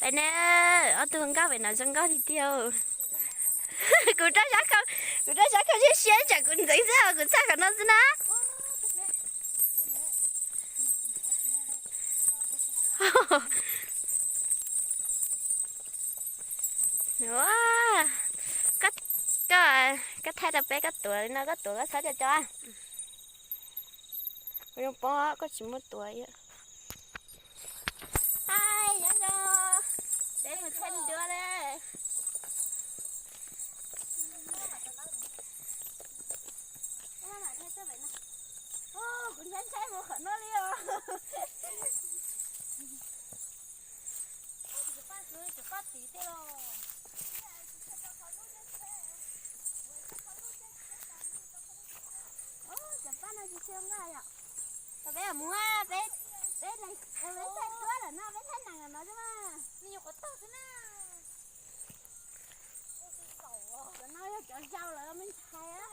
Peb ne, ob tug hluas nkauj pem no zoo nkauj tiag tiag. Kuv rau sab khau, kuv rau sab khau siab siab tsam kuv ntxeev xwb os, kuv txhaj qhov no xwb na. Koj, koj thaij rau peb koj tuav li no, koj tuav koj txhob co co. Kuv zoo poob koj tsis muab tuav. Hai, nyob zoo, peb mus thaij duab lawm. Kuv ntshai ntshai mus qhov no li os. Cov paj no tsis tshua nqa yom. Peb mus, peb, peb, peb thaij duab lawm no, peb thaij nees no xwb mas. Me nyuam qhuav tag xwb na. Cov no yog cov zaus lawm me ntxhais.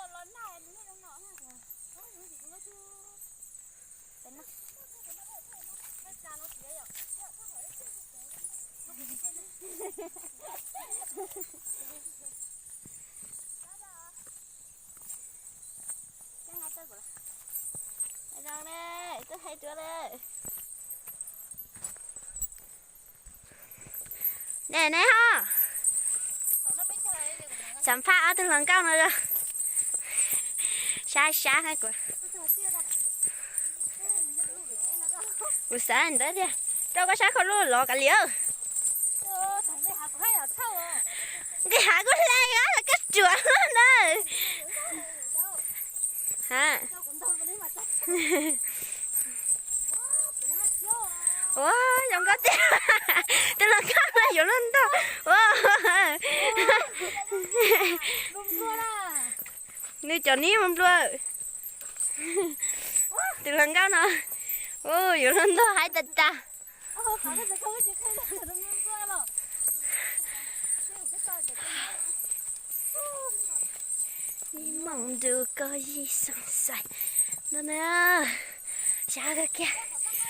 Zoo ne, twb hais rau lawm. Ne ne ho, xam phaj ob tug hluas nkauj no. Sab sab kuv, kuv xav ntawd tiag, rau koj sab khau lub los kav liam. Nqis hav kuj hle, koj ruam na. Ha. Ua, zoo nkauj tiag. Tus hluas nkauj no yuav luag ntog. Ua, nws cov nib mus nplua. Tus hluas nkauj no, ua, yuav luag ntog haib tas tas. Ib moos ntu kaum yim xoo xais no na. Sab kawg kiag.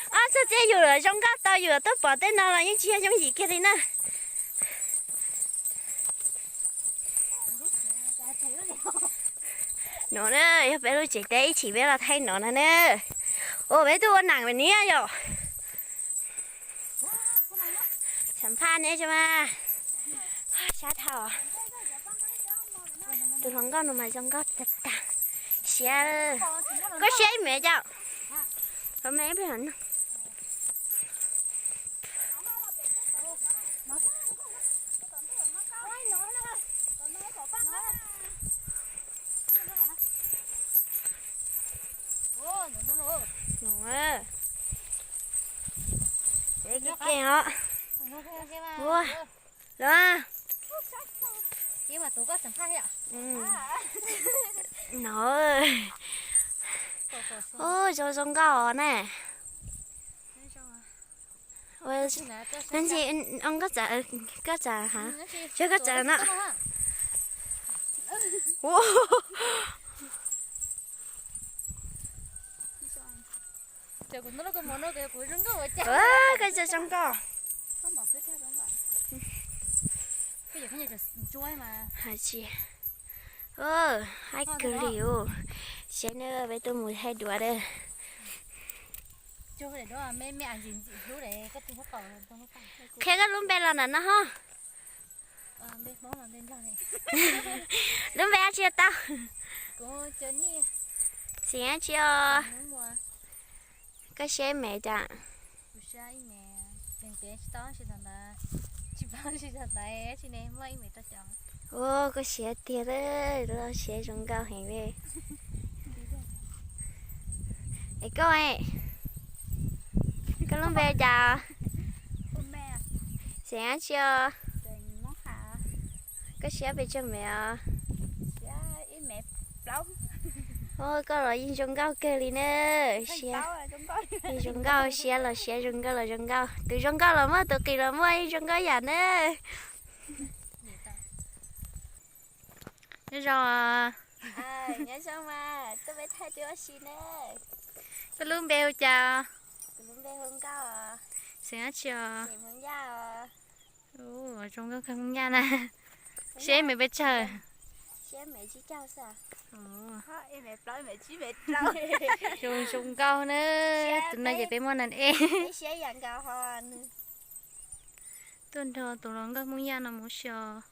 Ob txog txiaj yus zoo nkauj tau yus tuaj pom tej no los yeej tsis yog yooj yim kiag li na. No na yog peb lub tsev teb ib chim peb los thaij no na ne. Ua peb tuaj ua nam niam yom. Xam phaj ne tso mas. Sab dhau. Tus hluas nkauj no mas zoo nkauj tag tag. Siab. Koj siab ib me cas? Los me ib pliag no. Ces kev kev os. Ua, los. No, zoo zoo nkauj os ne. Ntxhi, koj txawm, koj txawm ha, tso koj txawm no. Koj txawm zoo nkauj. Tsis, haib kawg li os. Saib na, peb tuaj mus thaij duab na. Qhia koj lub npe los ntawm no ho. Lub npe dab tsi tau? Xeem dab tsi os? Koj siab me cas? Ua, koj siab tiag, siab zoo nkauj heev li. Es koj, koj lub npe cas? Xeem dab tsi os? Koj siab pes tsawg me os? Ua, koj los yeej zoo nkauj kawg li na. Siab, yeej zoo nkauj, siab los siab, zoo nkauj los zoo nkauj. Tus zoo nkauj los muaj, tus qis los muaj, yeej zoo nkauj yam na. Nyob zoo. Nyob zoo mas, tuaj peb thaij duab ua si ne. Koj lub npe hu cas? Kuv lub npe hu Nkauj. Xeem dab tsi os? Zoo nkauj kawg Hmoob Yaj na. Siab me pes tsawg? Zoo zoo nkauj na. Tus no ces peb muab nan ej. Tuaj nrog tus hluas nkauj Hmoob Yaj no mus xyos.